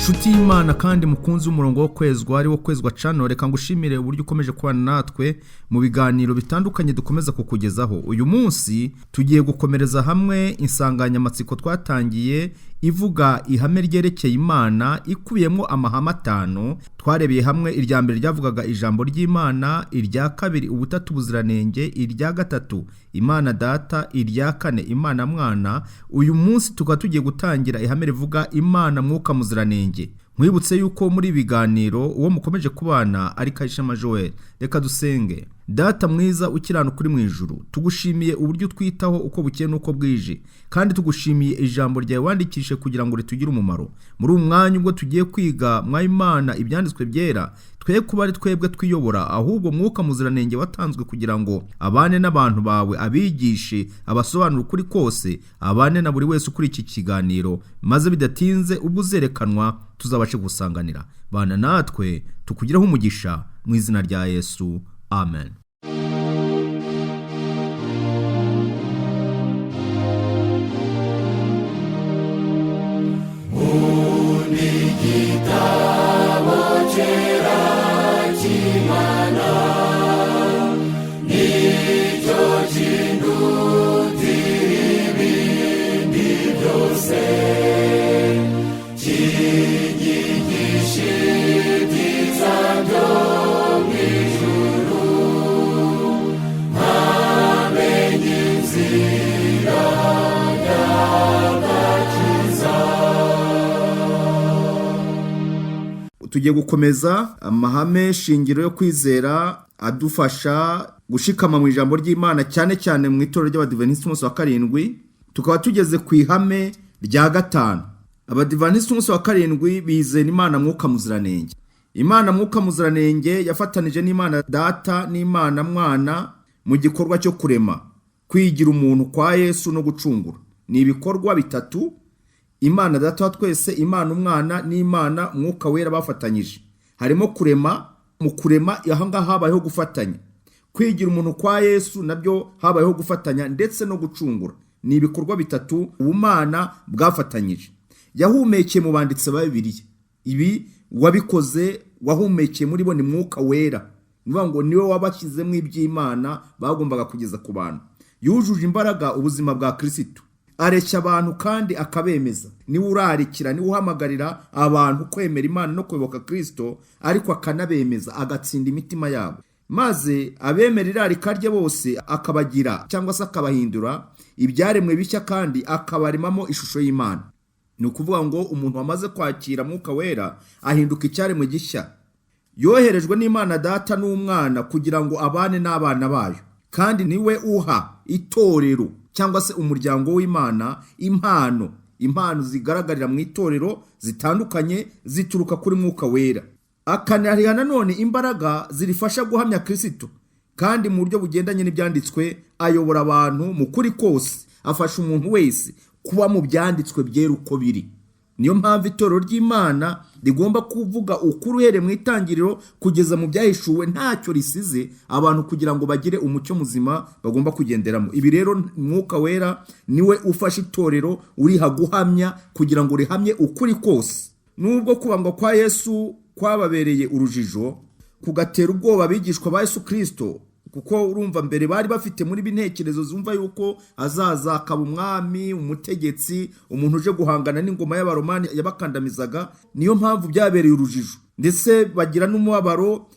Nshuti y'Imana kandi mukunzi w'umurongo wo kwezwa ari wo Kwezwa Channel, reka ngushimire uburyo ukomeje kubana natwe mu biganiro bitandukanye dukomeza kukugezaho. Uyu munsi tugiye gukomereza hamwe insanganyamatsiko twatangiye ivuga ihame ryerekeye Imana, ikubiyemo amahame atanu. Twarebeye hamwe irya mbere ryavugaga ijambo ry'Imana, irya kabiri ubutatu buziranenge, irya gatatu Imana Data, irya kane Imana Mwana. Uyu munsi tukaba tugiye gutangira ihame rivuga Imana Mwuka Muziranenge. Nkwibutse yuko muri ibiganiro uwo mukomeje kubana ari Kayishema Joel. Reka dusenge. Data mwiza ukiranuka uri mu ijuru, tugushimiye uburyo utwitaho uko bukeye n'uko bwije, kandi tugushimiye ijambo ryawe wandikishije kugira ngo ritugire umumaro. Muri uyu mwanya ubwo tugiye kwiga Mwayimana ibyanditswe byera, twe kuba ari twebwe twiyobora, ahubwo Mwuka Muziranenge watanzwe kugira ngo abane n'abantu bawe, abigishe, abasobanure ukuri kose, abane na buri wese ukuri iki kiganiro, maze bidatinze ubwo uzerekanwa tuzabashe gusanganira. Bana natwe tukugireho umugisha mu izina rya Yesu, amen. Tugiye gukomeza amahame shingiro yo kwizera adufasha gushikama mu ijambo ry'Imana, cyane cyane mu itorero ry'Abadiventisiti umunsi wa karindwi. Tukaba tugeze ku ihame rya gatanu. Abadiventisiti umunsi wa karindwi bizera Imana Mwuka Muziranenge. Imana Mwuka Muziranenge yafatanije n'Imana Data n'Imana Mwana mu gikorwa cyo kurema, kwigira umuntu kwa Yesu no gucungura. Ni ibikorwa bitatu Imana Data wa twese, Imana Umwana n'Imana Mwuka Wera bafatanyije. Harimo kurema, mu kurema aha ngaha habayeho gufatanya. Kwigira umuntu kwa Yesu nabyo habayeho gufatanya, ndetse no gucungura. Ni ibikorwa bitatu ubumana bwafatanyije. Yahumekeye mu banditsi ba Bibiliya. Ibi wabikoze wahumekeye muri bo ni Mwuka Wera. Ni ukuvuga ngo niwe wabashyizemo iby'Imana bagombaga kugeza ku bantu. Yujuje imbaraga ubuzima bwa Kristo. Areshya abantu kandi akabemeza. Niwe urarikira, niwe uhamagarira abantu kwemera Imana no kuyoboka Kristo, ariko akanabemeza, agatsinda imitima yabo. Maze abemera irarika rye bose akabagira cyangwa se akabahindura ibyaremwe bishya, kandi akabaremamo ishusho y'Imana. Ni ukuvuga ngo umuntu wamaze kwakira Mwuka Wera ahinduka icyaremwe gishya. Yoherejwe n'Imana Data n'Umwana kugira ngo abane n'abana bayo, kandi niwe uha itorero cyangwa se umuryango w'Imana impano. Impano zigaragarira mu itorero zitandukanye zituruka kuri Mwuka Wera. Akanariha nanone imbaraga zirifasha guhamya Kristo, kandi mu buryo bugendanye n'ibyanditswe ayobora abantu mu kuri kose, afasha umuntu wese kuba mu byanditswe byera uko biri. Niyo mpamvu itorero ry'Imana rigomba kuvuga ukuri uhereye mu itangiriro kugeza mu byahishuwe, ntacyo risize abantu kugira ngo bagire umucyo muzima bagomba kugenderamo. Ibi rero Mwuka Wera niwe ufasha itorero uriha guhamya kugira ngo rihamye ukuri kose. Nubwo kubambwa kwa Yesu kwababereye urujijo, kugatera ubwoba abigishwa ba Yesu Kristo, kuko urumva mbere bari bafite muri bintekerezo zumva yuko azaza akaba umwami, umutegetsi, umuntu uje guhangana n'ingoma y'Abaromani yabakandamizaga. Niyo mpamvu byabereye urujijo, ndetse bagira n'umubabaro,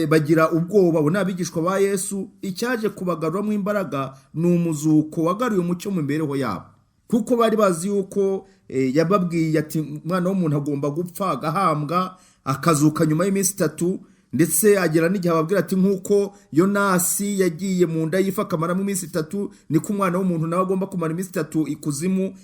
bagira ubwoba. Bo n'abigishwa ba Yesu, icyaje kubagaruramo imbaraga ni umuzuko wagaruye umucyo mu mibereho yabo, kuko bari bazi yuko yababwiye ati umwana w'umuntu agomba gupfa agahambwa akazuka nyuma y'iminsi itatu. Ndetse agera n'igihe ababwira ati nk'uko Yonasi yagiye mu nda y'ifi akamaramo iminsi itatu, niko umwana w'umuntu nawe agomba kumara iminsi itatu ikuzimu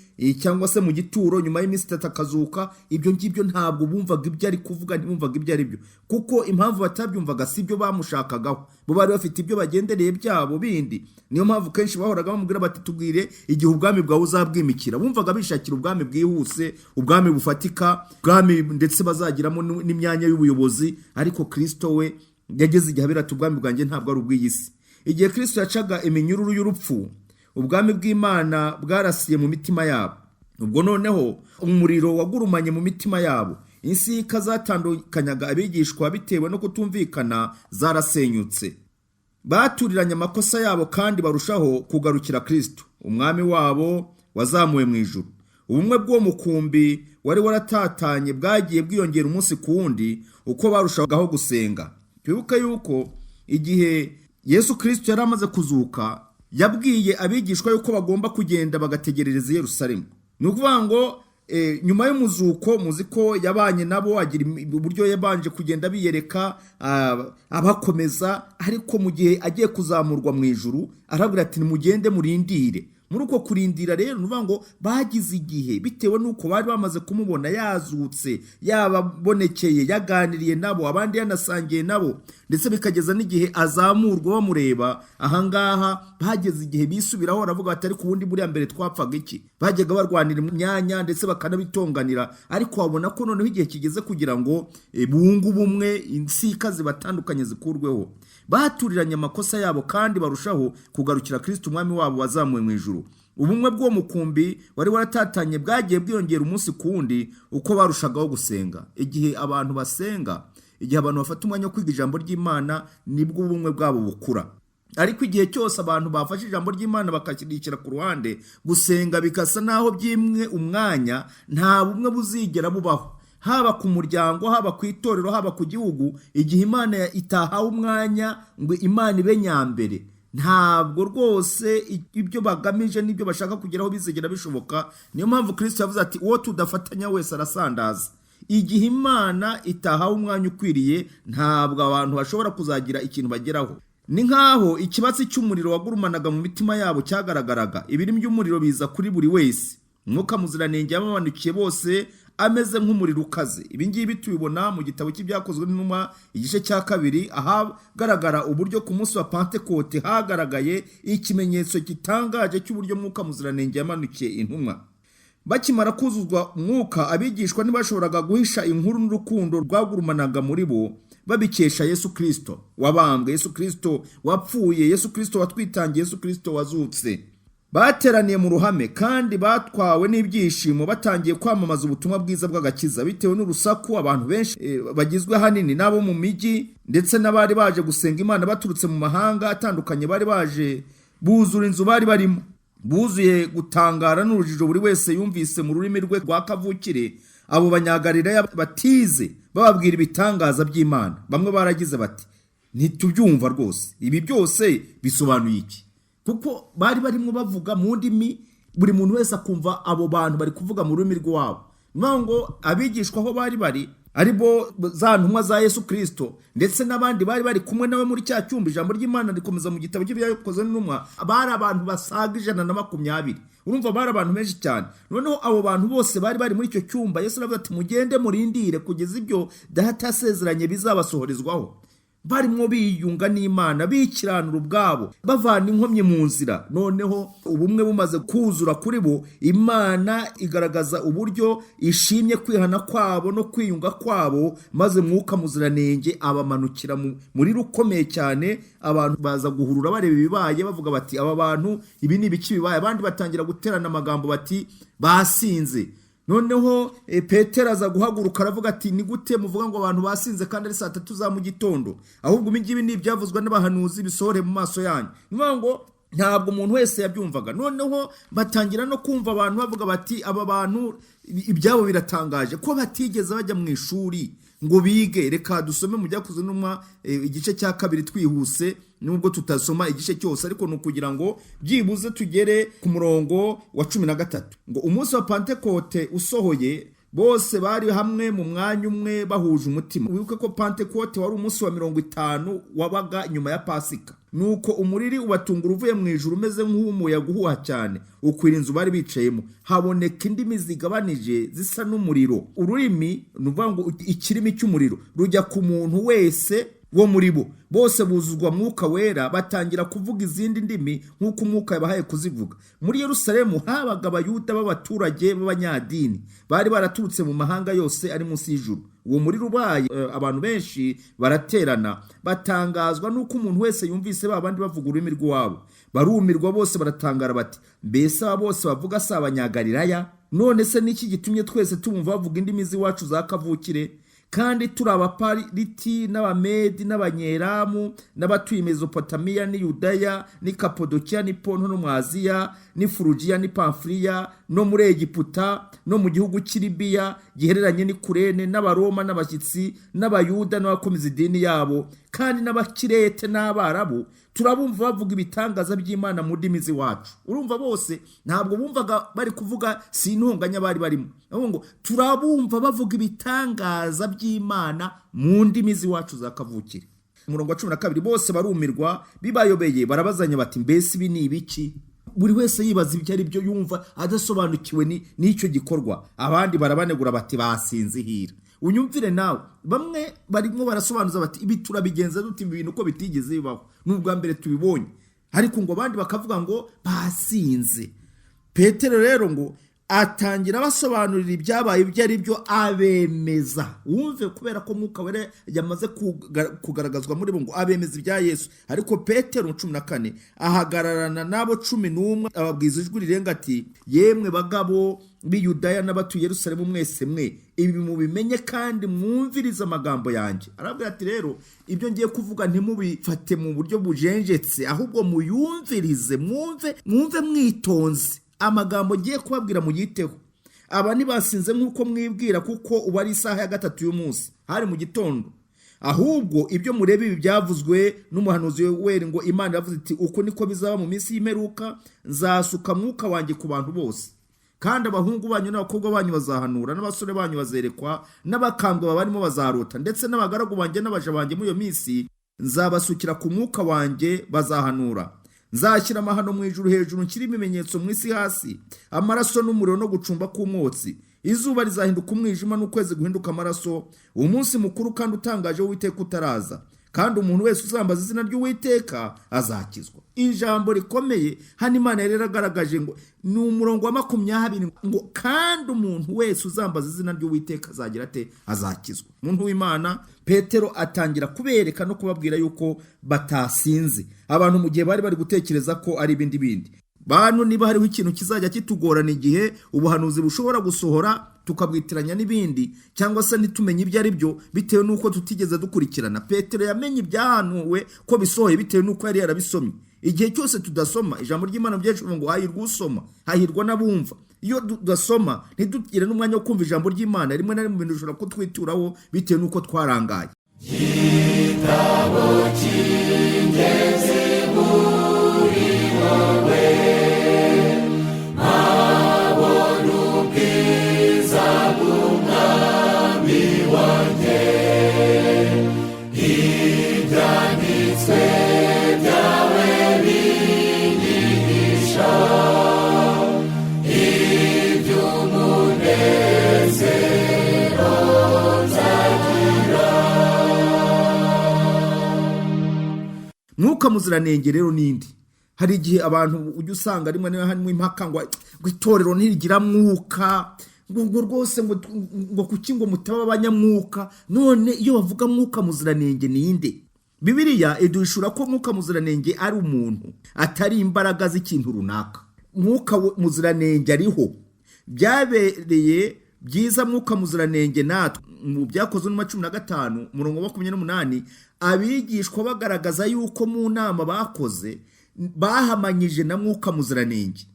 cyangwa se mu gituro, nyuma y'iminsi itatu akazuka. Ibyo ngibyo ntabwo bumvaga ibyo ari kuvuga, ntibumvaga ibyo ari byo, kuko impamvu batabyumvaga si ibyo bamushakagaho, bo bari bafite ibyo bagendereye byabo bindi. Niyo mpamvu kenshi bahoraga bamubwira bati tubwire igihe ubwami bwawe uzabwimikira. Bumvaga bishakira ubwami bwihuse, ubwami bufatika, ubwami ndetse bazagiramo n'imyanya y'ubuyobozi. Ariko Kristo we yageze igihe abira ati ubwami bwanjye ntabwo ari ubw'iyi si. Igihe Kristo yacaga iminyururu y'urupfu, ubwami bw'Imana bwarasiye mu mitima yabo. Ubwo noneho umuriro wagurumanye mu mitima yabo. Insika zatandukanyaga abigishwa bitewe no kutumvikana zarasenyutse. Baturiranye amakosa yabo kandi barushaho kugarukira Kristo, umwami wabo wazamuwe mu ijuru. Ubumwe bw'uwo mukumbi wari waratatanye bwagiye bwiyongera umunsi ku wundi uko barushagaho gusenga. Twibuke yuko igihe Yesu Kristo yari amaze kuzuka, yabwiye abigishwa yuko bagomba kugenda bagategerereza i Yerusalemu. Ni ukuvuga ngo nyuma y'umuzuko, muzi ko yabanye nabo, agira uburyo yabanje kugenda biyereka, abakomeza, ariko mu gihe agiye kuzamurwa mu ijuru arabwira ati nimugende murindire. Muri uko kurindira rero, ni ukuvuga ngo bagize igihe, bitewe n'uko bari bamaze kumubona yazutse, yababonekeye, yaganiriye nabo, abandi yanasangiye nabo, ndetse bikageza n'igihe azamurwa bamureba. Ahangaha bageze igihe bisubiraho, baravuga bati ariko ubundi buriya mbere twapfaga iki? Bajyaga barwanira imyanya ndetse bakanabitonganira, ariko babona ko noneho igihe kigeze kugira ngo bunge ubumwe, insika zibatandukanye zikurweho. Baturiranye amakosa yabo kandi barushaho kugarukira Kristo, umwami wabo wazamuwe mu ijuru. Ubumwe bw'uwo mukumbi wari waratatanye bwagiye bwiyongera umunsi ku wundi uko barushagaho gusenga. Igihe abantu basenga, igihe abantu bafata umwanya wo kwiga ijambo ry'Imana, nibwo ubumwe bwabo bukura. Ariko igihe cyose abantu bafashe ijambo ry'Imana bakashyira ku ruhande, gusenga bigasa naho byimwe umwanya, nta bumwe buzigera bubaho, haba ku muryango, haba ku itorero, haba ku gihugu. Igihe Imana itahawe umwanya ngo Imana ibe nyambere, ntabwo rwose ibyo bagamije n'ibyo bashaka kugeraho bizigera bishoboka. Niyo mpamvu Kristo yavuze ati uwo tudafatanya wese arasandaza. Igihe Imana itahawe umwanya ukwiriye, ntabwo abantu bashobora kuzagira ikintu bageraho. Ni nk'aho ikibatsi cy'umuriro wagurumanaga mu mitima yabo cyagaragaraga. Ibirimi by'umuriro biza kuri buri wese. Mwuka Muziranenge yabamanukiye bose ameze nk'umuriro ukaze. Ibi ngibi tubibona mu gitabo cy'Ibyakozwe n'Intumwa, igice cya 2, ahagaragara uburyo ku munsi wa Pantekote hagaragaye ikimenyetso gitangaje cy'uburyo Mwuka Muziranenge yamanukiye intumwa. Bakimara kuzuzwa Umwuka, abigishwa ntibashoboraga guhisha inkuru n'urukundo rwagurumanaga muri bo, babikesha Yesu Kristo wabambwe, Yesu Kristo wapfuye, Yesu Kristo watwitangiye, Yesu Kristo wazutse. Bateraniye mu ruhame kandi batwawe n'ibyishimo, batangiye kwamamaza ubutumwa bwiza bw'agakiza. Bitewe n'urusaku, abantu benshi bagizwe ahanini n'abo mu mijyi ndetse n'abari baje gusenga Imana baturutse mu mahanga atandukanye bari baje, buzura inzu bari barimo. Buzuye gutangara n'urujijo, buri wese yumvise mu rurimi rwe rwa kavukire abo Banyagalilaya batize bababwira ibitangaza by'Imana. Bamwe baragize bati ntitubyumva rwose, ibi byose bisobanuye iki? Kuko bari barimo bavuga mu ndimi, buri muntu wese akumva abo bantu bari kuvuga mu rurimi rwabo. Ni ngo abigishwa aho bari bari, ari bo za ntumwa za Yesu Kristo ndetse n'abandi bari bari kumwe nawe muri cya cyumba, ijambo ry'Imana rikomeza mu gitabo cy'Ibyakozwe n'Intumwa, bari abantu basaga 120. Urumva bari abantu benshi cyane. Noneho abo bantu bose bari bari muri icyo cyumba, Yesu aravuga ati mugende murindire kugeza ibyo Data yasezeranye bizabasohorezwaho. Barimo biyunga n'Imana, bikiranura ubwabo, bavana inkomyi mu nzira. Noneho ubumwe bumaze kuzura kuri bo, Imana igaragaza uburyo ishimye kwihana kwabo no kwiyunga kwabo, maze Mwuka Muziranenge abamanukira muri rukomeye cyane. Abantu baza guhurura bareba ibibaye, bavuga bati aba bantu ibi ni ibiki bibaye? Abandi batangira guterana amagambo bati basinze. Noneho Petero aza guhaguruka, aravuga ati ni gute muvuga ngo abantu basinze kandi ari saa 3 za mu gitondo? Ahubwo ibi ngibi ni ibyavuzwe n'abahanuzi bisohore mu maso yanyu. Ni ukuvuga ngo ntabwo umuntu wese yabyumvaga. Noneho batangira no kumva abantu bavuga bati aba bantu ibyabo biratangaje, ko batigeze bajya mu ishuri ngo bige. Reka dusome mu Byakozwe n'Intumwa, igice cya 2, twihuse, nubwo tutasoma igice cyose, ariko ni ukugira ngo byibuze tugere ku murongo wa 13, ngo umunsi wa Pantekote usohoye, bose bari hamwe mu mwanya umwe bahuje umutima. Wibuke ko Pantekote wari umunsi wa 50 wabaga nyuma ya Pasika. Nuko umuriri ubatungura uvuye mu ijuru umeze nk'uw'umuyaga uhuha cyane, ukwira inzu bari bicayemo. Haboneka indimi zigabanije zisa n'umuriro. Ururimi, ni ukuvuga ngo ikirimi cy'umuriro, rujya ku muntu wese wo muri bo. Bose buzuzwa Mwuka Wera, batangira kuvuga izindi ndimi nk'uko Umwuka yabahaye kuzivuga. Muri Yerusalemu habaga Abayuda b'abaturage b'abanyadini bari baraturutse mu mahanga yose ari munsi y'ijuru. Uwo muri rubaye abantu benshi baraterana, batangazwa n'uko umuntu wese yumvise ba bandi bavuga ururimi rw'iwabo. Barumirwa bose, baratangara bati: "Mbese aba bose bavuga si Abanyagalilaya? None se niki gitumye twese tubumva bavuga indimi z'iwacu za kavukire? Kandi turi Abapariti n'Abamedi n'Abanyeramu n'abatuye Mezopotamiya n'i Yudaya n'i Kapodokiya n'i Ponto no mu Aziya n'i Furugiya n'i Pamfiliya no muri Egiputa no mu gihugu cy'i Libiya gihereranye n'i Kurene, n'Abaroma n'abashyitsi, n'Abayuda n'abakomeza idini yabo, kandi n'Abakirete n'Abarabu, turabumva bavuga ibitangaza by'Imana mu ndimi z'iwacu." Urumva, bose ntabwo bumvaga bari kuvuga, si intonganya bari barimo, ahubwo ngo turabumva bavuga ibitangaza by'Imana mu ndimi z'iwacu za kavukire. Umurongo wa 12: bose barumirwa bibayobeye, barabazanya bati: "Mbese ibi ni ibiki?" Buri wese yibaza ibyo ari byo, yumva adasobanukiwe n'icyo gikorwa. Abandi barabanegura bati: "Basinzihira." Unyumvire nawe, bamwe barimo barasobanuza bati: "Ibi turabigenza dute? Ibi bintu uko bitigeze bibaho, ni ubwa mbere tubibonye." Ariko ngo abandi bakavuga ngo basinze. Petero rero ngo atangira abasobanurira ibyabaye ibyo ari byo, abemeza. Wumve, kubera ko Mwuka Wera yamaze kugaragazwa muri bo, ngo abemeza ibya Yesu. Ariko Petero, 14, ahagararana n'abo 11, ababwiza ijwi rirenga ati: "Yemwe bagabo b'i Yudaya n'abatuye Yerusalemu mwese mwe, ibi mubimenye kandi mwumvirize amagambo yanjye." Arabwira ati: "Rero ibyo ngiye kuvuga ntimubifate mu buryo bujenjetse, ahubwo muyumvirize, mwumve, mwumve mwitonze amagambo ngiye kubabwira, muyiteho. Aba ntibasinze nk'uko mwibwira, kuko ubu ari isaha ya 3 y'umunsi." Hari mu gitondo. "Ahubwo ibyo mureba ibi byavuzwe n'umuhanuzi Yoweri, ngo Imana yavuze iti: 'Uko niko bizaba mu minsi y'imperuka, nzasuka Mwuka wanjye ku bantu bose, kandi abahungu banyu n'abakobwa banyu bazahanura, n'abasore banyu bazerekwa, n'abakambwe babarimo bazarota, ndetse n'abagaragu banjye n'abaja banjye muri iyo minsi nzabasukira ku Mwuka wanjye, bazahanura. Nzashyira amahano mu ijuru hejuru, nshyire ibimenyetso mu isi hasi, amaraso n'umuriro no gucumba k'umwotsi. Izuba rizahinduka umwijima n'ukwezi guhinduka amaraso, umunsi mukuru kandi utangaje w'Uwiteka utaraza. Kandi umuntu wese uzambaza izina ry'Uwiteka azakizwa.'" Ijambo rikomeye hano Imana yari yaragaragaje ngo ni umurongo wa 20, ngo: "Kandi umuntu wese uzambaza izina ry'Uwiteka azagira ate? Azakizwa." Umuntu w'Imana Petero atangira kubereka no kubabwira yuko batasinze, abantu mu gihe bari bari gutekereza ko ari ibindi bindi. Bantu, niba hariho ikintu kizajya kitugorana, igihe ubuhanuzi bushobora gusohora tukabwitiranya n'ibindi, cyangwa se ntitumenye ibyo ari byo bitewe n'uko tutigeze dukurikirana. Petero yamenye ibyahanuwe ko bisohoye bitewe n'uko yari yarabisomye. Igihe cyose tudasoma ijambo ry'Imana, byinshi ngo hahirwa usoma, hahirwa n'abumva. Iyo tudasoma, ntitugire n'umwanya wo kumva ijambo ry'Imana, rimwe na rimwe ibintu bishobora kutwituraho bitewe n'uko twarangaye. Igitabo cy'ingenzi muri wowe, mpabona ubwiza bw'Umwami wanjye. Ibyanditswe byawe binyigisha iby'umunezero nzagira. Mwuka Muziranenge rero n'indi, hari igihe abantu ujya usanga rimwe na harimo impaka ngo itorero ntirigira Mwuka, ngo rwose ngo kuki ngo mutaba abanyamwuka? None iyo bavuga Mwuka Muziranenge ninde? Bibiliya iduhishura ko Mwuka Muziranenge ari umuntu, atari imbaraga z'ikintu runaka. Mwuka Muziranenge ariho. Byabereye byiza Mwuka Muziranenge natwe. Mu Byakozwe n'uma 15, umurongo wa 28, abigishwa bagaragaza yuko mu nama bakoze bahamanyije na Mwuka Muziranenge.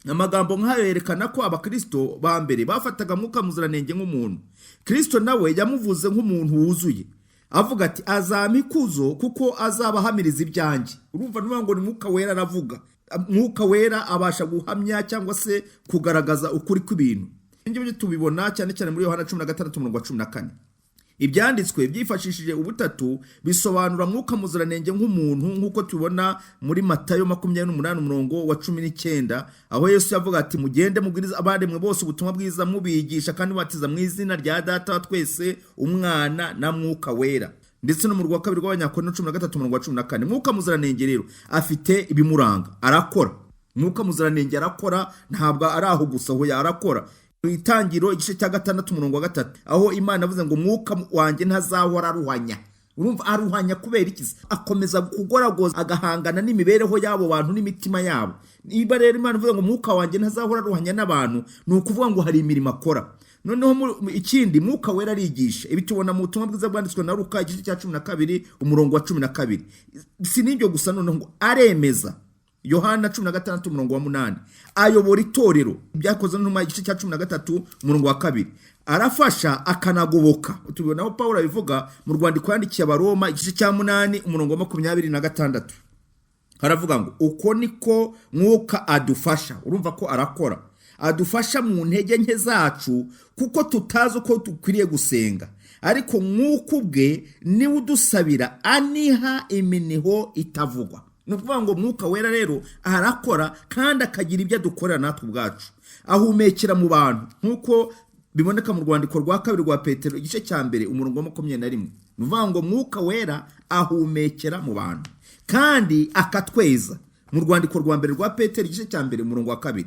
Amagambo nk'ayo yerekana ko Abakirisito ba mbere bafataga Mwuka Muziranenge nk'umuntu. Kirisito nawe yamuvuze nk'umuntu wuzuye, avuga ati: "Azampa ikuzo, kuko azabahamiriza ibyanjye." Urumva, niba ngo ni Mwuka Wera aravuga, Mwuka Wera abasha guhamya cyangwa se kugaragaza ukuri kw'ibintu. Ibyo tubibona cyane cyane muri Yohana 16, umurongo wa 14. Ibyanditswe byifashishije ubutatu bisobanura Mwuka Muziranenge nk'umuntu, nk'uko tubibona muri Matayo 28, umurongo wa 19, aho Yesu yavuga ati: "Mugende mubwirize abaremwe bose ubutumwa bwiza, mubigisha kandi mubatiza mu izina rya Data wa twese, Umwana na Mwuka Wera." Ndetse no mu rwa kabiri rw'Abanyakorinto 13 umurongo wa 14. Mwuka Muziranenge rero afite ibimuranga, arakora. Mwuka Muziranenge arakora, ntabwo ari aho gusa, hoya, arakora. Mu Itangiro igice cya 6 umurongo wa 3, aho Imana avuze ngo Mwuka wanjye ntazahora aruhanya. Urumva aruhanya kubera iki? Akomeza kugoragoza, agahangana n'imibereho y'abo bantu n'imitima yabo. Niba rero Imana ivuga ngo Mwuka wanjye ntazahora aruhanya n'abantu, ni ukuvuga ngo hari imirimo akora. Noneho ikindi, Mwuka Wera arigisha. Ibi tubona mu butumwa bwiza bwanditswe na Luka igice cya 12 umurongo wa 12. Si n'ibyo gusa, noneho ngo aremeza, Yohana 16 umurongo wa 8. Ayobora itorero, Ibyakozwe n'Intumwa igice cya 13 umurongo wa 2. Arafasha akanagoboka, tubona aho Pawulo abivuga mu rwandiko yandikiye Abaroma igice cya 8 umurongo wa 26. Haravuga ngo uko niko Mwuka adufasha. Urumva ko arakora, adufasha mu ntege nke zacu, kuko tutazi uko dukwiriye gusenga, ariko Mwuka ubwe niwe udusabira aniha iminiho itavugwa. Ni ukuvuga ngo Mwuka Wera rero arakora kandi akagira ibyo adukorera natwe ubwacu. Ahumekera mu bantu, nk'uko biboneka mu rwandiko rwa kabiri rwa Petero igice cya 1 umurongo wa 21. Ni ukuvuga ngo Mwuka Wera ahumekera mu bantu kandi akatweza, mu rwandiko rwa mbere rwa Petero igice cya 1 umurongo wa 2.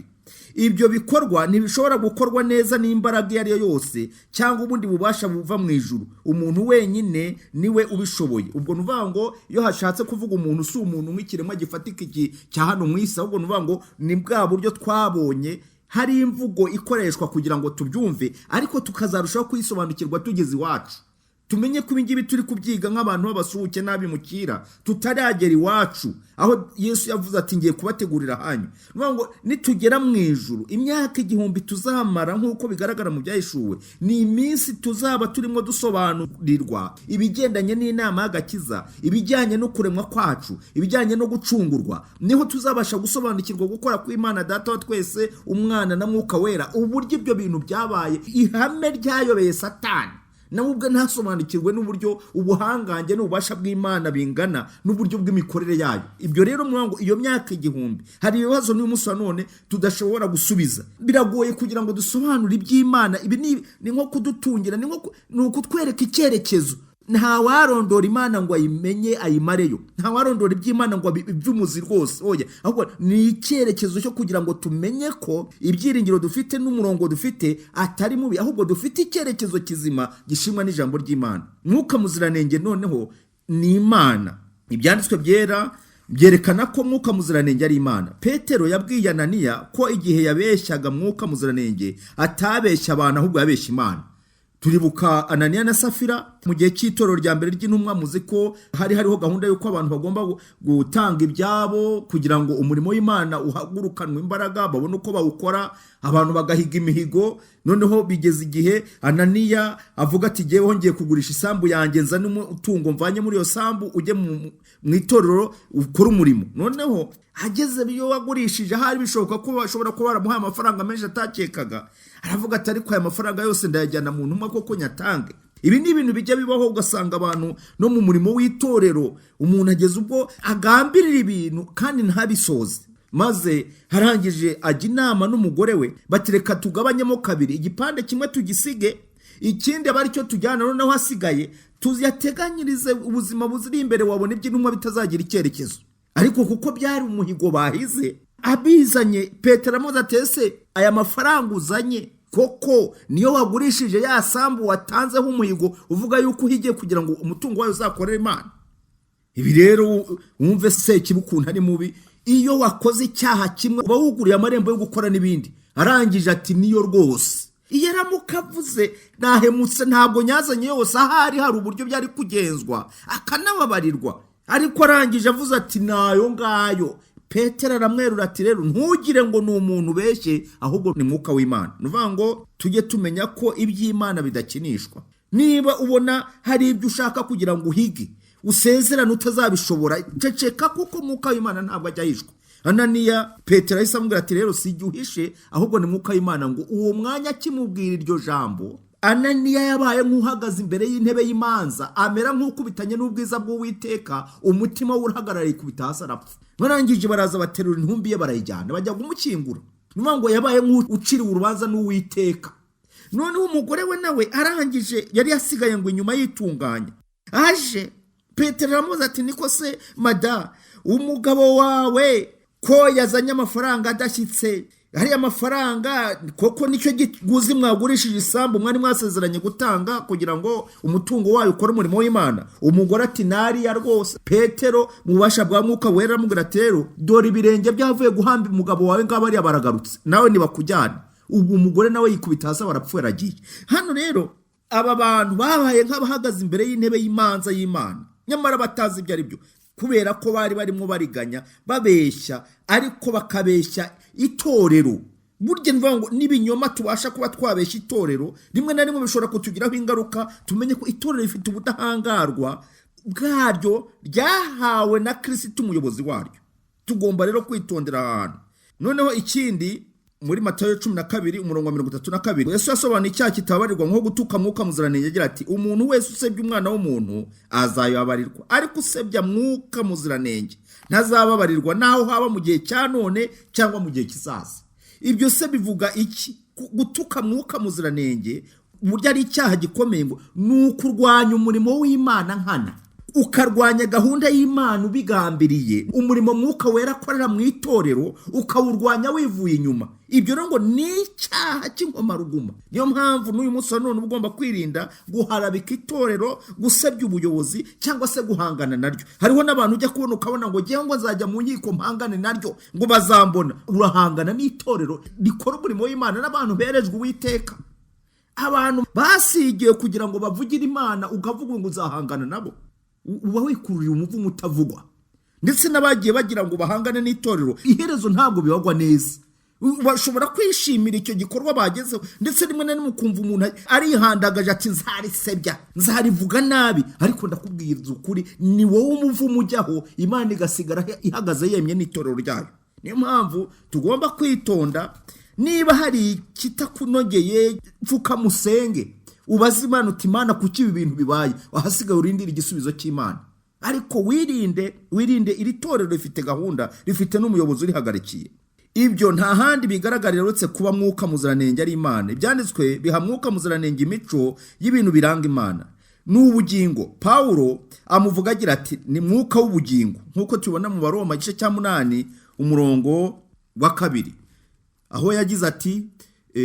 Ibyo bikorwa ntibishobora gukorwa neza n'imbaraga iyo ari yo yose cyangwa ubundi bubasha buva mu ijuru. Umuntu wenyine niwe ubishoboye. Ubwo ni ukuvuga ngo iyo hashatse kuvuga umuntu, si umuntu nk'ikiremwa gifatika iki cya hano mu isi, ahubwo ni ukuvuga ngo ni bwa buryo twabonye hari imvugo ikoreshwa kugira ngo tubyumve, ariko tukazarushaho kuyisobanukirwa tugeze iwacu. Tumenye ko ibingibi turi kubyiga nk'abantu b'abasuhuke n'abimukira, tutaragera iwacu, aho Yesu yavuze ati ngiye kubategurira ahanyu. Ni ngo nitugera mu ijuru, imyaka 1000 tuzamara, nk'uko bigaragara mu Byahishuwe, ni iminsi tuzaba turimo dusobanurirwa ibigendanye n'inama y'agakiza, ibijyanye no kuremwa kwacu, ibijyanye no gucungurwa. Niho tuzabasha gusobanukirwa gukora kw'Imana Data wa twese, Umwana na Mwuka Wera, uburyo ibyo bintu byabaye ihame ryayobeye Satani, nawe ubwe ntasobanukirwe n'uburyo ubuhangange n'ububasha bw'Imana bingana n'uburyo bw'imikorere yayo. Ibyo rero ngo iyo myaka 1000, hari ibibazo n'uyu munsi wa none tudashobora gusubiza. Biragoye kugira ngo dusobanure iby'Imana. Ibi ni nko kudutungira, ni ukutwereka icyerekezo. Ntawarondora Imana ngo ayimenye ayimareyo, ntawarondora iby'Imana ngo iby'umuzi rwose, oya, ahubwo ni icyerekezo cyo kugira ngo tumenye ko ibyiringiro dufite n'umurongo dufite atari mubi, ahubwo dufite icyerekezo kizima gishimwa n'ijambo ry'Imana. Mwuka Muziranenge noneho ni Imana. Ibyanditswe byera byerekana ko Mwuka Muziranenge ari Imana. Petero yabwiye Ananiya ko igihe yabeshyaga Mwuka Muziranenge atabeshya abantu, ahubwo yabeshya Imana. Turibuka Ananiya na Safira mu gihe cy'itorero rya mbere ry'intumwa. Muzi ko hari hariho gahunda y'uko abantu bagomba gutanga ibyabo kugira ngo umurimo w'Imana uhagurukanwe imbaraga, babone uko bawukora, abantu bagahiga imihigo. Noneho bigeze igihe Ananiya avuga ati ngewe ngiye kugurisha isambu yanjye, nzane umutungo mvanye muri iyo sambu ujye mu itorero ukore umurimo. Noneho ageze iyo wagurishije, ahari bishoboka ko bashobora kuba baramuhaye amafaranga menshi atakekaga, aravuga ati ariko aya mafaranga yose ndayajyana mu ntumwa koko nyatange? Ibi ni ibintu bijya bibaho, ugasanga abantu no mu murimo w'itorero umuntu ageze ubwo agambirira ibintu kandi ntabisoze. Maze harangije ajya inama n'umugore we, bati reka tugabanyemo kabiri, igipande kimwe tugisige, ikindi aba aricyo tujyana, noneho hasigaye tuyateganyirize ubuzima buziri imbere. Wabona iby'intumwa bitazagira icyerekezo. Ariko kuko byari umuhigo bahize, abizanye, Petero amuze atese aya mafaranga uzanye koko niyo wagurishije ya sambu watanzeho umuhigo, uvuga yuko uhigiye kugira ngo umutungo wayo uzakorere Imana? Ibi rero wumve Sekibi ukuntu ari mubi. Iyo wakoze icyaha kimwe uba wuguriye amarembo yo gukora n'ibindi. Arangije ati niyo rwose. Iyo aramuka avuze nahemutse, ntabwo nyazanye yose, ahari hari uburyo byari kugenzwa akanababarirwa. Ariko arangije avuze ati nayo ngayo. Petero aramwerura ati rero ntugire ngo ni umuntu ubeshye, ahubwo ni Mwuka w'Imana. Ni ukuvuga ngo tujye tumenya ko iby'Imana bidakinishwa. Niba ubona hari ibyo ushaka kugira ngo uhige, usezerane utazabishobora, ceceka, kuko Mwuka w'Imana ntabwo ajya ahishwa. Ananiya, Petero ahise amubwira ati rero si igihe uhishe, ahubwo ni Mwuka w'Imana. Ngo uwo mwanya akimubwira iryo jambo, Ananiya yabaye nk'uhagaze imbere y'intebe y'imanza, amera nk'ukubitanye n'ubwiza bw'Uwiteka, umutima we urahagarara, yikubita hasi arapfa. Barangije baraza baterura intumbi ye barayijyana, bajya kumukingura. Ni ukuvuga ngo yabaye nk'uciriwe urubanza n'Uwiteka. Noneho umugore we nawe arangije yari yasigaye ngo inyuma yitunganya, Aje Petero aramubaza ati: "Niko se mada, umugabo wawe ko yazanye amafaranga adashyitse, hariya mafaranga koko nicyo kiguzi mwagurishije isambu mwari mwasezeranye gutanga kugira ngo umutungo wayo ukore umurimo w'Imana?" Umugore ati: "Nariya rwose." Petero mu bubasha bwa Mwuka Wera aramubwira ati: "Rero dore ibirenge byavuye guhamba umugabo wawe ngabo ariya baragarutse, nawe ntibakujyane." Ubu umugore nawe yikubita hasi, barapfuye, aragiye. Hano rero aba bantu babaye nk'abahagaze imbere y'intebe y'imanza y'Imana, nyamara batazi ibyo ari byo, kubera ko bari barimo bariganya, babeshya, ariko bakabeshya itorero. Burya ni ngo n'ibinyoma tubasha kuba twabeshya itorero, rimwe na rimwe bishobora kutugiraho ingaruka. Tumenye ko itorero rifite ubudahangarwa bwaryo ryahawe na Kirisiti umuyobozi waryo. Tugomba rero kwitondera ahantu. Noneho ikindi, muri Matayo 12 umurongo wa 32, Yesu yasobanuye icyaha kitababarirwa nko gutuka Mwuka Muziranenge agira ati: "Umuntu wese usebya Umwana w'umuntu azayababarirwa, ariko usebya Mwuka Muziranenge ntazababarirwa, naho haba mu gihe cya none cyangwa mu gihe kizaza." Ibyo se bivuga iki? Gutuka Mwuka Muziranenge uburyo ari icyaha gikomeye, ngo ni ukurwanya umurimo w'Imana nkana, ukarwanya gahunda y'Imana ubigambiriye. Umurimo Mwuka Wera akorera mu itorero ukawurwanya wivuye inyuma, ibyo rero ngo ni icyaha cy'inkomaruguma. Niyo mpamvu n'uyu munsi wa none uba ugomba kwirinda guharabika itorero, gusebya ubuyobozi cyangwa se guhangana naryo. Hariho n'abantu ujya kubona ukabona ngo ngewe ngo nzajya mu nkiko mpangane naryo, ngo bazambona. Urahangana n'itorero rikora umurimo w'Imana n'abantu berejwe Uwiteka, abantu basigiwe kugira ngo bavugire Imana, ukavuga ngo uzahangana nabo, uba wikururiye umuvumo utavugwa. Ndetse n'abagiye bagira ngo bahangane n'itorero, iherezo ntabwo bibagwa neza. Bashobora kwishimira icyo gikorwa bagezeho, ndetse rimwe na rimwe ukumva umuntu arihandagaje ati: "Nzarisebya, nzarivuga nabi." Ariko ndakubwiriza ukuri, ni wowe umuvumo ujyaho, Imana igasigara ihagaze yemye n'itorero ryayo. Niyo mpamvu tugomba kwitonda. Niba hari ikitakunogeye, pfukamusenge, ubaze Imana uti: "Imana, kuki ibi bintu bibaye?" Ahasigaye urindire igisubizo cy'Imana, ariko wirinde, wirinde. Iri torero rifite gahunda, rifite n'umuyobozi urihagarikiye. Ibyo nta handi bigaragarira uretse kuba Mwuka Muziranenge ari Imana. Ibyanditswe biha Mwuka Muziranenge imico y'ibintu biranga Imana ni ubugingo. Pawulo amuvuga agira ati: "Ni Mwuka w'ubugingo", nk'uko tubibona mu Baroma igice cya 8 umurongo wa 2, aho yagize ati: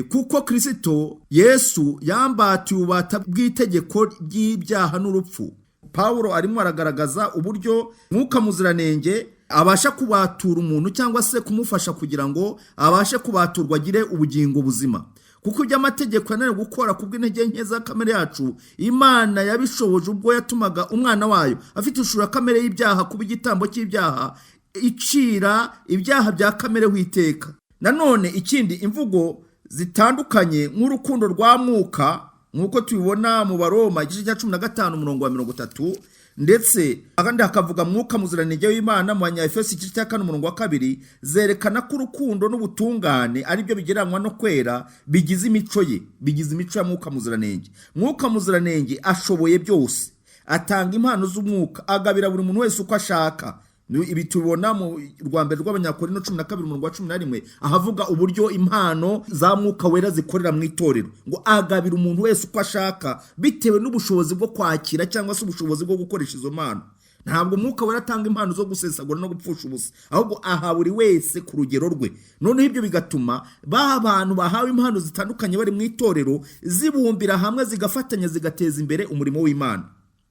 "Kuko Kirisito Yesu yambatiye ububata bw'itegeko ry'ibyaha n'urupfu." Pawulo arimo aragaragaza uburyo Mwuka Muziranenge abasha kubatura umuntu cyangwa se kumufasha kugira ngo abashe kubaturwa, agire ubugingo buzima. "Kuko ibyo amategeko yananiwe gukora kubw'intege nke za kamere yacu, Imana yabishoboje ubwo yatumaga Umwana wayo afite ishusho ya kamere y'ibyaha kuba igitambo cy'ibyaha, icira ibyaha bya kamere w'iteka." Nanone ikindi, imvugo zitandukanye nk'urukundo rwa Mwuka, nk'uko tubibona mu Baroma igice cya 15 umurongo wa 30, ndetse ahandi hakavuga Mwuka Muziranenge w'Imana mu Banyayefesi igice cya 4 umurongo wa 2, zerekana ko urukundo n'ubutungane ari byo bigereranywa no kwera bigize imico ye, bigize imico ya Mwuka Muziranenge. Mwuka Muziranenge ashoboye byose, atanga impano z'umwuka, agabira buri muntu wese uko ashaka. Ibi tubibona mu rwa mbere rw'Abanyakorinto 12 umurongo wa 11, ahavuga uburyo impano za Mwuka Wera zikorera mu itorero, ngo agabira umuntu wese uko ashaka bitewe n'ubushobozi bwo kwakira cyangwa se ubushobozi bwo gukoresha izo mpano. Ntabwo Mwuka Wera atanga impano zo gusesagura no gupfusha ubusa, ahubwo aha buri wese ku rugero rwe. Noneho ibyo bigatuma ba bantu bahawe impano zitandukanye bari mu itorero zibumbira hamwe, zigafatanya, zigateza imbere umurimo w'Imana.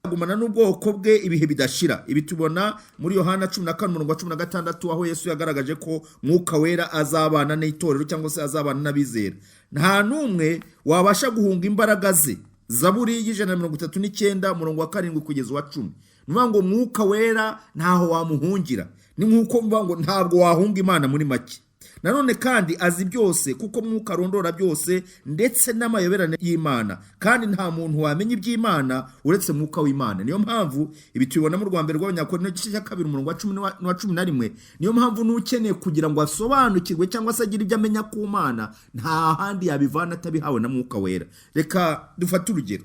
Agumana n'ubwoko bwe ibihe bidashira. Ibi tubona muri Yohana 14 umurongo wa 16, aho Yesu yagaragaje ko Mwuka Wera azabana n'itorero cyangwa se azabana n'abizera. Nta n'umwe wabasha guhunga imbaraga ze. Zaburi y'139 umurongo wa 7 kugeza uwa 10. Ni ukuvuga ngo Mwuka Wera ntaho wamuhungira, ni nk'uko mvuga ngo ntabwo wahunga Imana muri make. Nanone kandi azi byose, kuko Mwuka arondora byose, ndetse n'amayoberane y'Imana, kandi nta muntu wamenya iby'Imana uretse Mwuka w'Imana. Niyo mpamvu ibi tubibona mu rwa mbere rw'Abanyakorinto igice cya 2 umurongo wa 10 n'uwa 11. Niyo mpamvu n'ukeneye kugira ngo asobanukirwe cyangwa se agire ibyo amenya ku Mana, nta handi yabivana atabihawe na Mwuka Wera. Reka dufate urugero.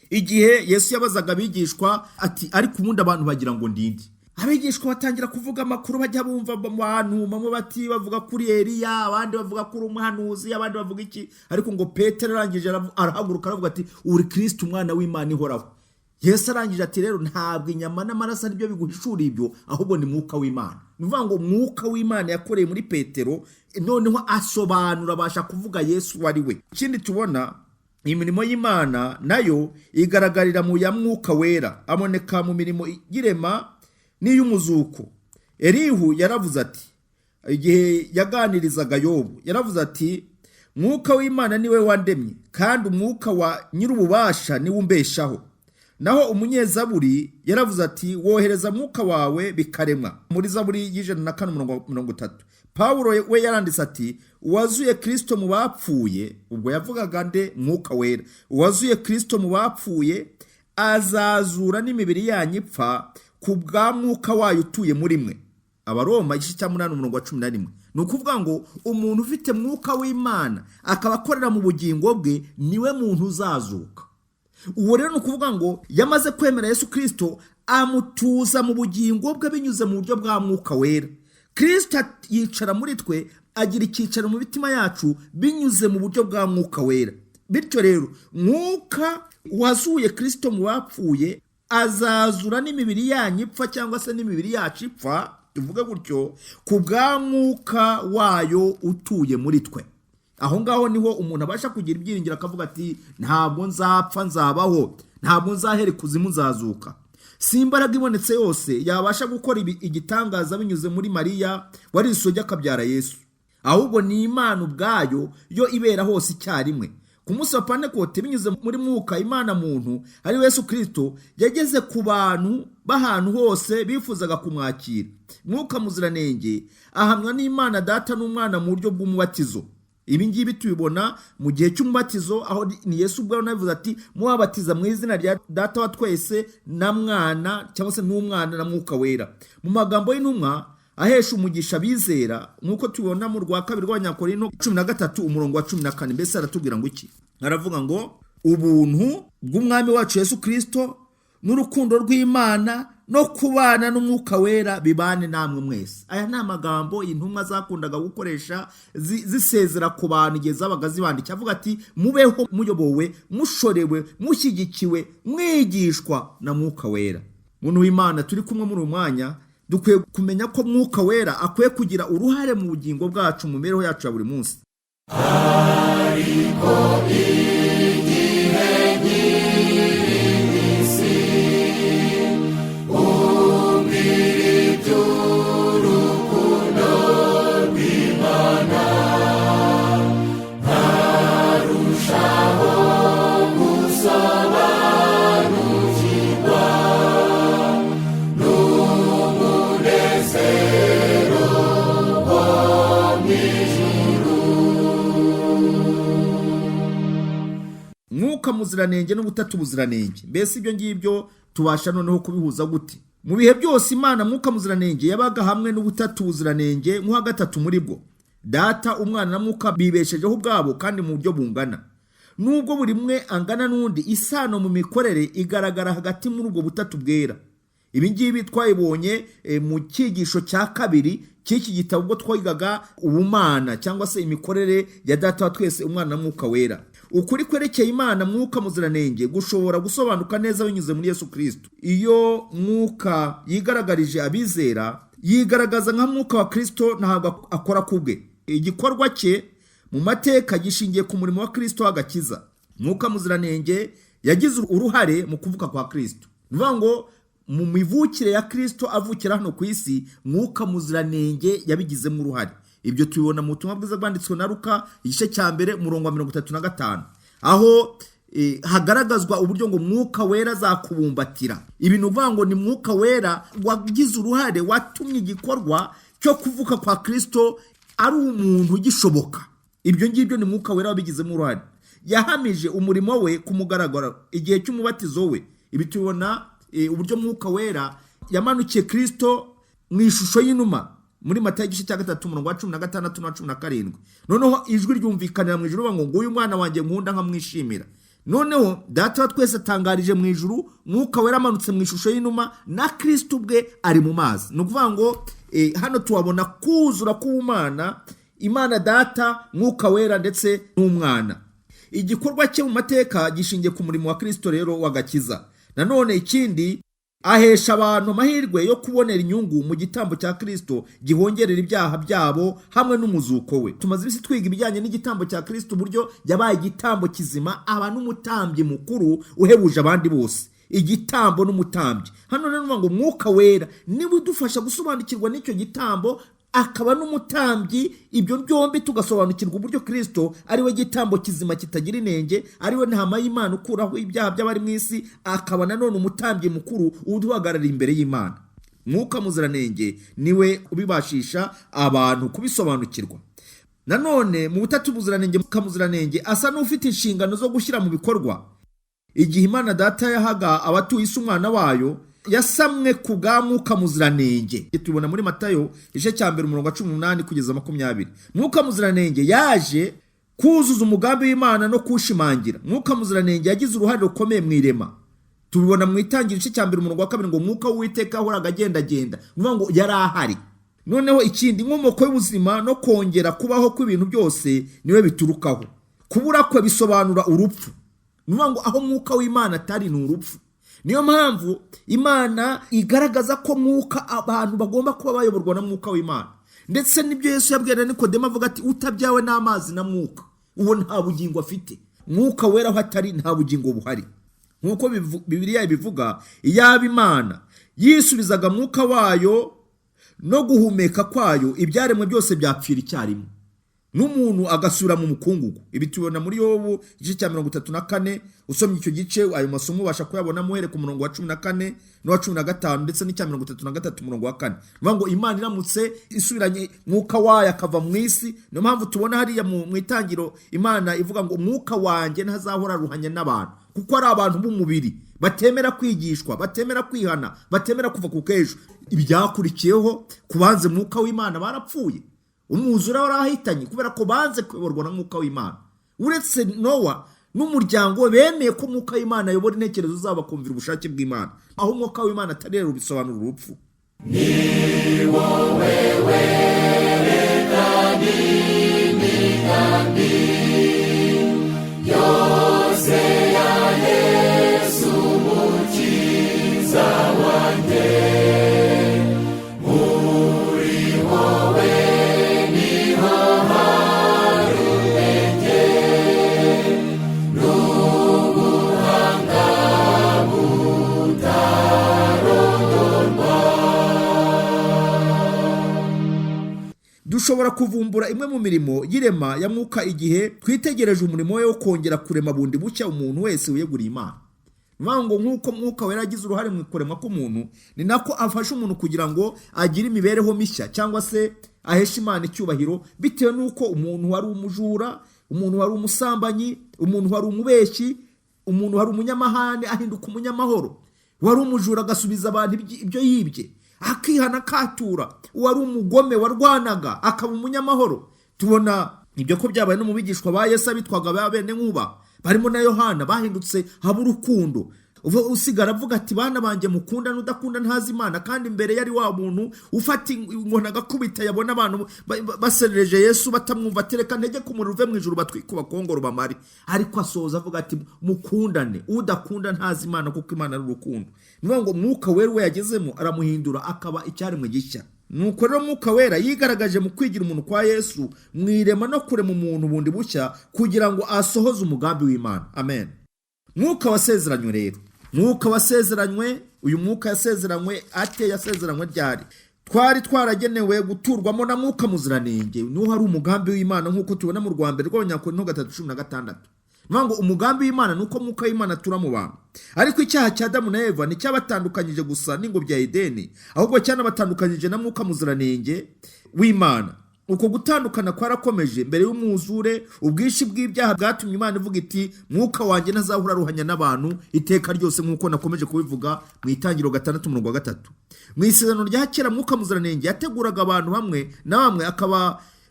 Igihe Yesu yabazaga abigishwa ati: "Ariko ubundi abantu bagira ngo ndinde?" Abigishwa batangira kuvuga amakuru bajya bumva mu bantu. Bamwe bati: "Bavuga kuri Eliya," abandi bavuga kuri umuhanuzi, abandi bavuga iki. Ariko ngo Petero arangije arahaguruka, aravuga ati: "Uri Kirisiti, Umwana w'Imana ihoraho." Yesu arangije ati rero ntabwo inyama n'amaraso aribyo biguhishura ibyo, ahubwo ni mwuka w'Imana. Ni ukuvuga ngo mwuka w'Imana yakoreye muri Petero, noneho asobanura, abasha kuvuga Yesu uwo ari we. Ikindi tubona, imirimo y'Imana nayo igaragarira mu ya mwuka wera, aboneka mu mirimo y'irema n'iy'umuzuko. Elihu yaravuze ati, igihe yaganirizaga Yobu, yaravuze ati mwuka w'Imana niwe wandemye, kandi umwuka wa nyir'ububasha niwe umbeshaho. Naho umunyezaburi yaravuze ati wohereza mwuka wawe bikaremwa, muri Zaburi y'104:30. Pawulo we yaranditse ati uwazuye Kristo mu bapfuye, ubwo yavugaga nde? Mwuka wera. Uwazuye Kristo mu bapfuye azazura n'imibiri yanyu ipfa ku bwa mwuka wayo utuye muri mwe. Abaroma igice cya 8 umurongo wa 11. Ni ukuvuga ngo umuntu ufite mwuka w'Imana akaba akorera mu bugingo bwe niwe muntu uzazuka. Uwo rero ni ukuvuga ngo yamaze kwemera Yesu Kristo, amutuza mu bugingo bwe binyuze mu buryo bwa mwuka wera. Kristo yicara muri twe, agira icyicaro mu mitima yacu binyuze mu buryo bwa mwuka wera. Bityo rero mwuka wazuye Kristo mu bapfuye azazura n'imibiri yanyu ipfa, cyangwa se n'imibiri yacu ipfa, tuvuge gutyo, ku bwa mwuka wayo utuye muri twe. Aho ngaho niho umuntu abasha kugira ibyiringiro, akavuga ati ntabwo nzapfa nzabaho, ntabwo nzahera ikuzimu nzazuka. Si imbaraga ibonetse yose yabasha gukora igitangaza binyuze muri Mariya wari isugi akabyara Yesu, ahubwo ni Imana ubwayo yo ibera hose icyarimwe. Ku munsi wa Pentekote, binyuze muri mwuka Imana muntu ari Yesu Kristo yageze ku bantu b'ahantu hose bifuzaga kumwakira. Mwuka muziranenge ahamwa n'Imana Data n'Umwana mu buryo bw'umubatizo. Ibi ngibi tubibona mu gihe cy'umubatizo, aho ni Yesu ubwawe nabivuze ati mubabatiza mu izina rya Data wa twese na Mwana, cyangwa se n'Umwana na Mwuka Wera. Mu magambo y'intumwa ahesha umugisha abizera, nk'uko tubibona mu rwa kabiri rw'Abanyakorinto 13 umurongo wa 14. Mbese aratubwira ngo iki? Aravuga ngo ubuntu bw'Umwami wacu Yesu Kristo n'urukundo rw'Imana no kubana n'Umwuka Wera bibane namwe mwese. Aya ni amagambo intumwa zakundaga gukoresha zisezera ku bantu igihe zabaga zibandikiye, avuga ati mubeho muyobowe, mushorewe, mushyigikiwe, mwigishwa na Mwuka Wera. Muntu w'Imana turi kumwe muri uyu mwanya, dukwiye kumenya ko Mwuka Wera akwiye kugira uruhare mu bugingo bwacu, mu mibereho yacu ya buri munsi. Ariko igihe nyir'isi umbwira iby'urukundo rw'Imana, nkarushaho gusobanukirwa n'umunezero wo mu ijuru. Mwuka muziranenge n'ubutatu buziranenge, mbese ibyo ngibyo tubasha noneho kubihuza gute? Mu bihe byose Imana Mwuka muziranenge yabaga hamwe n'ubutatu buziranenge nk'uwa gatatu muri bwo. Data, Umwana na Mwuka bibeshejeho ubwabo kandi mu buryo bungana. Nubwo buri mwe angana n'undi, isano mu mikorere igaragara hagati muri ubwo butatu bwera. Ibi ngibi twayibonye mu cyigisho cya kabiri cy'iki gitabo, ubwo twigaga ubumana cyangwa se imikorere ya Data wa twese, Umwana na Mwuka Wera. Ukuri kwerekeye Imana Mwuka muziranenge gushobora gusobanuka neza binyuze muri Yesu Kristo. Iyo Mwuka yigaragarije abizera, yigaragaza nka Mwuka wa Kristo, ntabwo akora ku bwe. Igikorwa cye mu mateka gishingiye ku murimo wa Kristo w'agakiza. Mwuka muziranenge yagize uruhare mu kuvuka kwa Kristo. Ni ukuvuga ngo mu mivukire ya Kristo avukira hano ku isi, Mwuka muziranenge yabigizemo uruhare. Ibyo tubibona mu butumwa bwiza bwanditswe na Luka igice cya 1 umurongo wa 35, aho hagaragazwa uburyo ngo Mwuka Wera azakubumbatira. Ibi ni ukuvuga ngo ni Mwuka Wera wagize uruhare, watumye igikorwa cyo kuvuka kwa Kristo ari umuntu gishoboka. Ibyo ngibyo ni Mwuka Wera wabigizemo uruhare. Yahamije umurimo we ku mugaragaro igihe cy'umubatizo we. Ibi tubibona uburyo Mwuka Wera yamanukiye Kristo mu ishusho y'inuma muri Matayo igice cya 3 umurongo wa 16 na 17. Noneho ijwi ryumvikanira mu ijuru ngo nguyu mwana wanjye nkunda nkamwishimira. Noneho Data wa twese atangarije mu ijuru, Mwuka Wera amanutse mu ishusho y'inuma, na Kristo ubwe ari mu mazi. Ni ukuvuga ngo hano tuhabona kuzura k'ubumana, Imana Data, Mwuka Wera ndetse n'Umwana. Igikorwa cye mu mateka gishingiye ku murimo wa Kristo rero w'agakiza. Nanone ikindi, ahesha abantu amahirwe yo kubonera inyungu mu gitambo cya Kristo gihongerera ibyaha byabo hamwe n'umuzuko we. Tumaze iminsi twiga ibijyanye n'igitambo cya Kristo, uburyo yabaye igitambo kizima, aba n'umutambyi mukuru uhebuje abandi bose. Igitambo n'umutambyi. Hano rero ngo Mwuka Wera niwe udufasha gusobanukirwa n'icyo gitambo, akaba n'umutambyi. Ibyo byombi tugasobanukirwa uburyo Kristo ari we gitambo kizima kitagira inenge, ari we ntama y'Imana ukuraho ibyaha by'abari mu isi, akaba nanone umutambyi mukuru uduhagarariye imbere y'Imana. Mwuka Muziranenge niwe ubibashisha abantu kubisobanukirwa. Nanone mu butatu buziranenge, Mwuka Muziranenge asa n'ufite inshingano zo gushyira mu bikorwa. Igihe Imana Data yahaga abatuye isi umwana wayo, yasamwe ku bwa Mwuka Muziranenge. Tubona muri Matayo igice cya 1 umurongo wa 18 kugeza 20. Mwuka Muziranenge yaje kuzuza umugambi w'Imana no kuwushimangira. Mwuka Muziranenge yagize uruhare rukomeye mu irema. Tubibona mu Itangira igice cya 1 umurongo wa 2 ngo Mwuka w'Uwiteka yahoraga agendagenda, ni ukuvuga ngo yari ahari. Noneho ikindi, inkomoko y'ubuzima no kongera kubaho kw'ibintu byose niwe biturukaho. Kubura kwe bisobanura urupfu. Ni ukuvuga ngo aho Mwuka w'Imana atari ni urupfu. Niyo mpamvu Imana igaragaza ko Mwuka, abantu bagomba kuba bayoborwa na Mwuka w'Imana. Ndetse n'ibyo Yesu yabwiye na Nikodemo avuga ati utabyawe n'amazi na Mwuka uwo nta bugingo afite. Mwuka Wera aho atari nta bugingo buhari. Nk'uko Bibiliya ibivuga, iyaba Imana yisubizaga Mwuka wayo no guhumeka kwayo, ibyaremwe byose byapfira icyarimwe, n'umuntu agasubira mu mukungugu. Ibi tubibona muri Yobu igice cya 34. Usomye icyo gice, ayo masomo ubasha kuyabona muhere ku murongo wa 14 n'uwa 15, ndetse n'icya 33 umurongo wa 4. Ni ngo Imana iramutse isubiranye Mwuka wayo akava mu isi. Niyo mpamvu tubona hariya mu Itangiro Imana ivuga ngo Mwuka wanjye ntazahora aruhanya n'abantu, kuko ari abantu b'umubiri batemera kwigishwa, batemera kwihana, batemera kuva ku kejo. Ibyakurikiyeho kubanze Mwuka w'Imana barapfuye. Umwuzure warahitanye kubera ko banze kuyoborwa na Mwuka w'Imana. Uretse Nowa n'umuryango we bemeye ko Mwuka w'Imana ayobora intekerezo zabo, bakumvira ubushake bw'Imana. Aho Umwuka w'Imana atari rero bisobanura urupfu. Ni wowe werekana imigambi yose ya Yesu Umukiza wanjye. Muri wowe niho hari ubwenge n'ubuhanga butarondorwa. Dushobora kuvumbura imwe mu mirimo y'irema ya Mwuka igihe twitegereje umurimo we wo kongera kurema bundi bushya umuntu wese wiyeguriye Imana. Ni ngo nk'uko Mwuka Wera yagize uruhare mu kuremwa k'umuntu, ni nako afasha umuntu kugira ngo agire imibereho mishya, cyangwa se aheshe Imana icyubahiro, bitewe n'uko umuntu wari umujura, umuntu wari umusambanyi, umuntu wari umubeshyi, umuntu wari umunyamahane ahinduka umunyamahoro. Wari umujura agasubiza abantu ibyo yibye, akihana akatura. Uwari umugome warwanaga akaba umunyamahoro. Tubona ibyo ko byabaye no mu bigishwa ba Yesu abitwaga ba bene nkuba, barimo na Yohana, bahindutse haba urukundo. Usigara avuga ati bana banjye mukunda, n'udakunda ntazi Imana. Kandi imbere yari wa muntu ufata inkoni agakubita, yabona abantu baserereje Yesu batamwumva, atereka ntege ku muriro uve mu ijuru batwike bakongoro bamare. Ariko asoza avuga ati mukundane, udakunda ntazi Imana, kuko Imana ari urukundo. Ni ngo Mwuka Wera we yagezemo aramuhindura akaba icyaremwe gishya. Nuko rero Mwuka Wera yigaragaje mu kwigira umuntu kwa Yesu, mu irema no kurema umuntu bundi bushya, kugira ngo asohoze umugambi w'Imana. Amen. Mwuka wasezeranywe rero, Mwuka wasezeranywe, uyu Mwuka yasezeranywe ate? Yasezeranywe ryari? Twari twaragenewe guturwamo na Mwuka Muziranenge. Niwo hari umugambi w'Imana, nk'uko tubona mu rwa mbere rw'Abanyakorinto 3:16. Ni ngo umugambi w'Imana ni uko Mwuka w'Imana atura mu bantu. Ariko icyaha cya Adamu na Eva nticyabatandukanyije gusa n'ingobyi ya Edeni, ahubwo cyanabatandukanyije na Mwuka Muziranenge w'Imana. Uko gutandukana kwarakomeje mbere y'umwuzure. Ubwinshi bw'ibyaha bwatumye Imana ivuga iti Mwuka wanjye ntazahora aruhanya n'abantu iteka ryose, nk'uko nakomeje kubivuga mu Itangiriro 6 umurongo wa 3. Mu Isezerano rya Kera, Mwuka Muziranenge yateguraga abantu bamwe na bamwe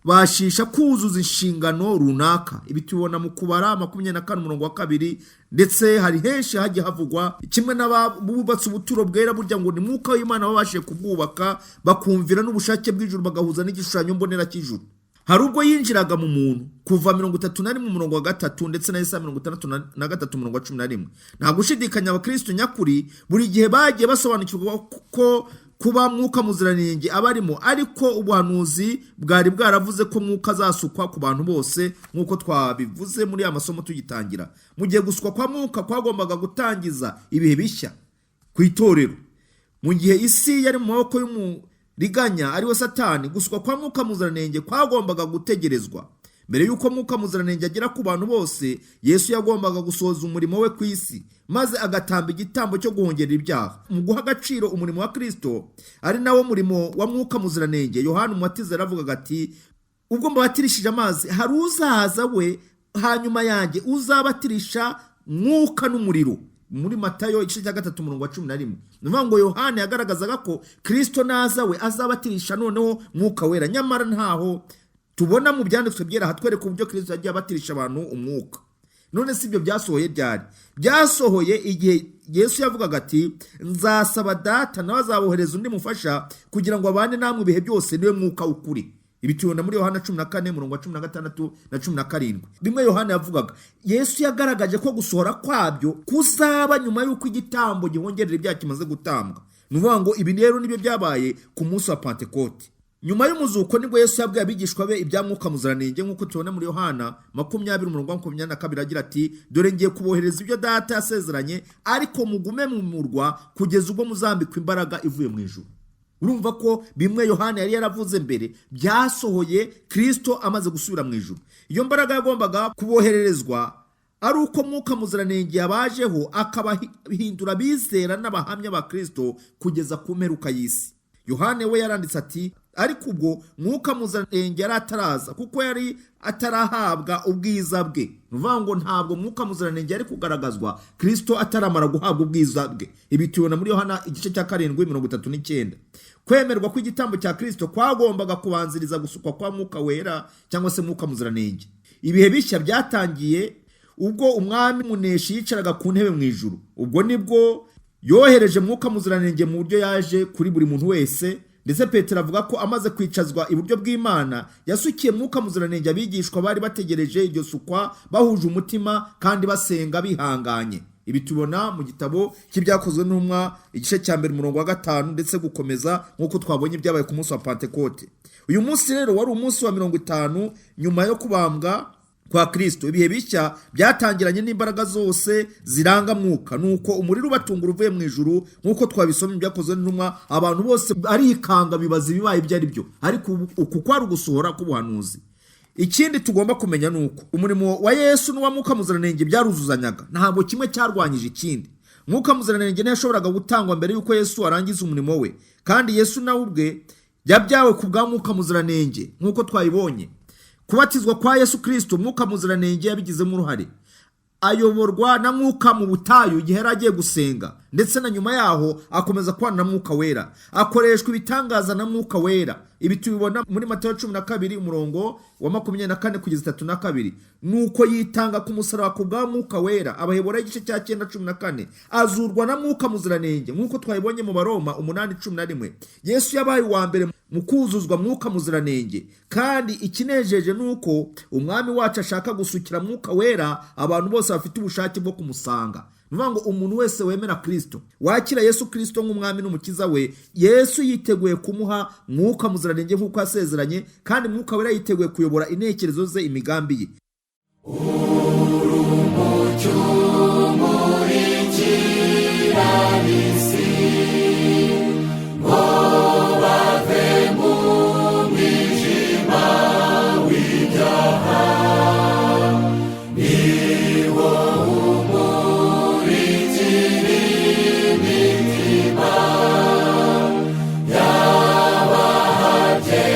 akababashisha kuzuza inshingano runaka. Ibi tubibona mu Kubara 24 umurongo wa 2, ndetse hari henshi hagiye havugwa. Kimwe n'abubatse ubuturo bwera, burya ngo ni Mwuka w'Imana babashije kubwubaka, bakumvira n'ubushake bw'ijuru, bagahuza n'igishushanyo mbonera cy'ijuru. Hari ubwo yinjiraga mu muntu, kuva 31 umurongo wa 3 ndetse na Yesaya 63 umurongo wa 11. Nta gushidikanya, abakristo nyakuri buri gihe bagiye basobanukirwa ko kuba Mwuka Muziranenge abarimo, ariko ubuhanuzi bwari bwaravuze ko Mwuka azasukwa ku bantu bose, nk'uko twabivuze muri aya masomo tugitangira. Mu gihe gusukwa kwa Mwuka kwagombaga gutangiza ibihe bishya ku itorero, mu gihe isi yari mu maboko y'umuriganya ariwe Satani, gusukwa kwa Mwuka Muziranenge kwagombaga gutegerezwa. Mbere y'uko Mwuka Muziranenge agera ku bantu bose, Yesu yagombaga gusohoza umurimo we ku isi, maze agatamba igitambo cyo guhongerera ibyaha. Mu guha agaciro umurimo wa Kristo, ari nawo murimo wa Mwuka Muziranenge, Yohana Umubatiza yaravugaga ati: "Ubwo mbabatirishije amazi, hari uzaza we hanyuma yanjye uzabatirisha Mwuka n'umuriro", muri Matayo igice cya 3 umurongo wa 11. Ni ukuvuga ngo Yohana yagaragazaga ko Kristo naza we azabatirisha noneho Mwuka Wera. Nyamara ntaho tubona mu byanditswe byera hatwereka uburyo Kristo yagiye abatirisha abantu umwuka. None si ibyo byasohoye ryari? Byasohoye igihe Yesu yavugaga ati: "Nzasaba Data, nawe azabohereza undi mufasha kugira ngo abane namwe ibihe byose, niwe Mwuka w'ukuri." Ibi tubibona muri Yohana 14 umurongo wa 16 na 17. Bimwe Yohana yavugaga, Yesu yagaragaje ko gusohora kwabyo kuzaba nyuma y'uko igitambo gihongerera ibyaha kimaze gutambwa. Ni ukuvuga ngo ibi rero nibyo byabaye ku munsi wa Pantekote. Nyuma y'umuzuko nibwo Yesu yabwiye abigishwa be ibya Mwuka Muziranenge, nk'uko tubona muri Yohana 20 umurongo wa 22, agira ati: "Dore ngiye kubohereza ibyo Data yasezeranye, ariko mugume mu murwa kugeza ubwo muzambikwa imbaraga ivuye mu ijuru." Urumva ko bimwe Yohana yari yaravuze mbere byasohoye Kristo amaze gusubira mu ijuru. Iyo mbaraga yagombaga kubohererezwa ari uko Mwuka Muziranenge yabajeho, akabahindura abizera n'abahamya ba Kristo kugeza ku mperuka y'isi. Yohane we yaranditse ati: "Ariko ubwo Mwuka Muziranenge yari ataraza, kuko yari atarahabwa ubwiza bwe." Ni ukuvuga ngo ntabwo Mwuka Muziranenge yari kugaragazwa Kristo ataramara guhabwa ubwiza bwe. Ibi tubibona muri Yohana igice cya 7 39. Kwemerwa kw'igitambo cya Kristo kwagombaga kubanziriza gusukwa kwa Mwuka Wera cyangwa se Mwuka Muziranenge. Ibihe bishya byatangiye ubwo Umwami Muneshi yicaraga ku ntebe mu ijuru. Ubwo nibwo yohereje Mwuka Muziranenge mu buryo yaje kuri buri muntu wese. Ndetse Petero avuga ko amaze kwicazwa iburyo bw'Imana yasukiye Mwuka Muziranenge abigishwa bari bategereje iryo sukwa bahuje umutima kandi basenga bihanganye. Ibi tubona mu gitabo cy'Ibyakozwe n'Intumwa igice cya 1 umurongo wa 5 ndetse gukomeza, nk'uko twabonye ibyabaye ku munsi wa Pantekote. Uyu munsi rero wari umunsi wa 50 nyuma yo kubambwa kwa Kristo. Ibihe bishya byatangiranye n'imbaraga zose ziranga Mwuka, nuko umuriro ubatungura uvuye mu ijuru, nk'uko twabisoma Ibyakozwe n'Intumwa. Abantu bose arikanga, bibaza ibibaye ibyo ari byo, ariko uku kwari ugusohora k'ubuhanuzi. Ikindi tugomba kumenya ni uko umurimo wa Yesu n'uwa Mwuka Muziranenge byaruzuzanyaga, ntabwo kimwe cyarwanyije ikindi. Mwuka Muziranenge ntiyashoboraga gutangwa mbere y'uko Yesu arangiza umurimo we, kandi Yesu nawe ubwe yabyawe ku bwa Mwuka Muziranenge, nk'uko twayibonye. Kubatizwa kwa Yesu Kristo, Mwuka Muziranenge yabigizemo uruhare. Ayoborwa na Mwuka mu butayu igihe yari agiye gusenga, ndetse na nyuma yaho akomeza kubana na Mwuka Wera, akoreshwa ibitangaza na Mwuka Wera. Ibi tubibona muri Matayo 12 umurongo wa 24 kugeza 32. Nuko yitanga ku musaraba ku bwa Mwuka Wera, Abaheburayo igice cya 9 14. Azurwa na Mwuka Muziranenge, nk'uko twabibonye mu Baroma 8 11. Yesu yabaye uwa mbere mu kuzuzwa Mwuka Muziranenge, kandi ikinejeje ni uko Umwami wacu ashaka gusukira Mwuka Wera abantu bose bafite ubushake bwo kumusanga. Ni ukuvuga ngo umuntu wese wemera Kristo, wakira Yesu Kristo nk'Umwami n'Umukiza we, Yesu yiteguye kumuha Mwuka Muziranenge nk'uko yasezeranye, kandi Mwuka Wera yiteguye kuyobora intekerezo ze, imigambi ye. Umucyo umurikira ab'isi ngo bave mu mwijima w'ibyaha, ni wowe umurikira imitima y'abahabye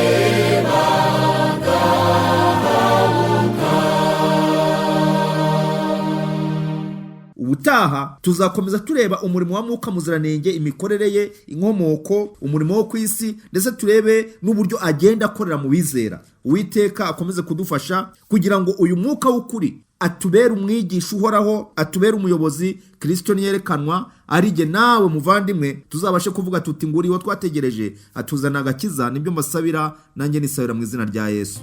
bagahabuka. Ubutaha tuzakomeza tureba umurimo wa Mwuka Muziranenge, imikorere ye, inkomoko, umurimo wo ku isi, ndetse turebe n'uburyo agenda akorera mu bizera. Uwiteka akomeze kudufasha kugira ngo uyu Mwuka w'ukuri atubere umwigisha uhoraho, atubere umuyobozi. Kristo niyerekanwa, ari jye nawe muvandimwe, tuzabashe kuvuga tuti: "Nguriho twategereje, atuzana agakiza." Nibyo mbasabira, nanjye nisabira mu izina rya Yesu.